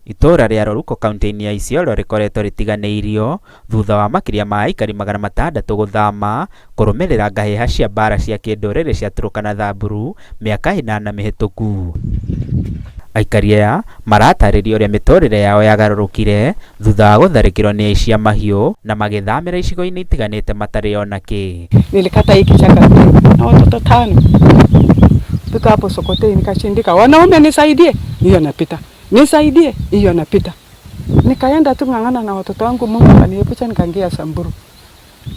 Itũũra rĩa Loruk kaunti-inĩ ya Isiolo rĩkoretwo rĩtiganĩirio thutha wa makĩria ma aikari 600 gũthama kũrũmĩrĩra ngahĩha cia mbara cia kĩndũrĩrĩ cia Turkana Samburu mĩaka 8 mĩhĩtũku. Aikari aya maratarĩria ũrĩa mĩtũrĩre yao yagarũrũkire thutha wa gũtharĩkĩrwo nĩ aici a mahiũ na magĩthamĩra icigo-inĩ itiganĩte matarĩ ona kĩ. Nilikata hii kichaka na watoto 5, fika hapo Sokotei nikashindika, wanaume nisaidie, hiyo napita, nisaidie, hiyo napita. Nikaenda tu ng'ang'ana na watoto wangu, Mungu akaniepusha, nikaingia Samburu.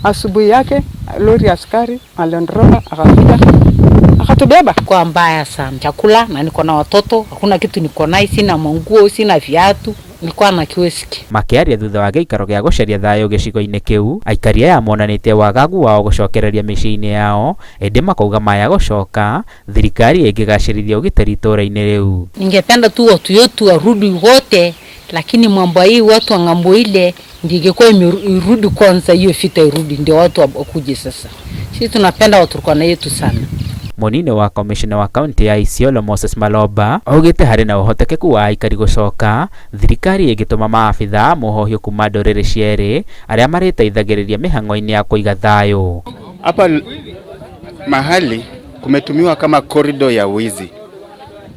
Asubuhi yake lori askari Land Rover akafika akatubeba. Kwa mbaya sana chakula, na niko na watoto, hakuna kitu niko naye, sina manguo, sina viatu, nilikuwa na kioski. Makĩaria thutha wa gĩikaro gĩa gũcaria thayũ gĩcigo-inĩ kĩu, aikari aya monanĩtie wagagu wao gũcokereria mĩciĩ-inĩ yao, ĩndĩ makauga maya gũcoka thirikari ĩngĩgacĩrithia ũgitĩri itũũra-inĩ rĩu. Ningependa tu watu wetu warudi wote, lakini mambo hii watu wa ng'ambo ile ndio ingekuwa irudi kwanza, hiyo vita irudi ndio watu wakuje sasa. Sisi tunapenda Waturkana yetu sana. Mũnini wa komishona wa kaunti ya Isiolo Moses Maloba augĩte harĩ na ũhotekeku wa aikari gũcoka thirikari ĩngĩtũma maabitha a mũhohio kuma ndũrĩrĩ cierĩ arĩa marĩteithagĩrĩria mĩhang'o-inĩ ya kũiga thayũ. Hapa mahali kumetumiwa kama korido ya wizi.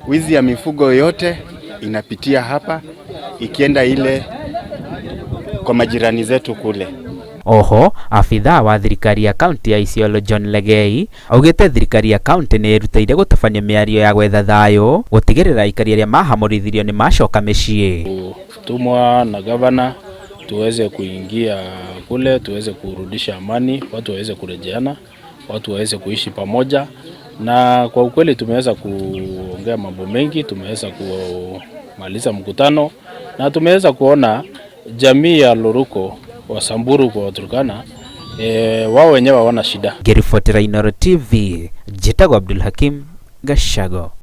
Wizi ya mifugo yote inapitia hapa ikienda ile kwa majirani zetu kule. Oho abithaa wa thirikari ya kaunti ya Isiolo John Legei augĩte thirikari ya kaunti nĩ ĩrutĩire gũtabania mĩario ya gwetha thayũ gũtigĩrĩra aikari arĩa mahamũrithirio nĩ macoka mĩciĩ. Tumwa na gavana tuweze kuingia kule, tuweze kurudisha amani, watu waweze kurejeana, watu waweze kuishi pamoja. Na kwa ukweli tumeweza kuongea mambo mengi, tumeweza kumaliza mkutano na tumeweza kuona jamii ya Loruko wa Samburu kwa Turkana wao wenyewe hawana shida. Ngĩribotera Inooro TV, njĩtagwo Abdul Hakim Gashago.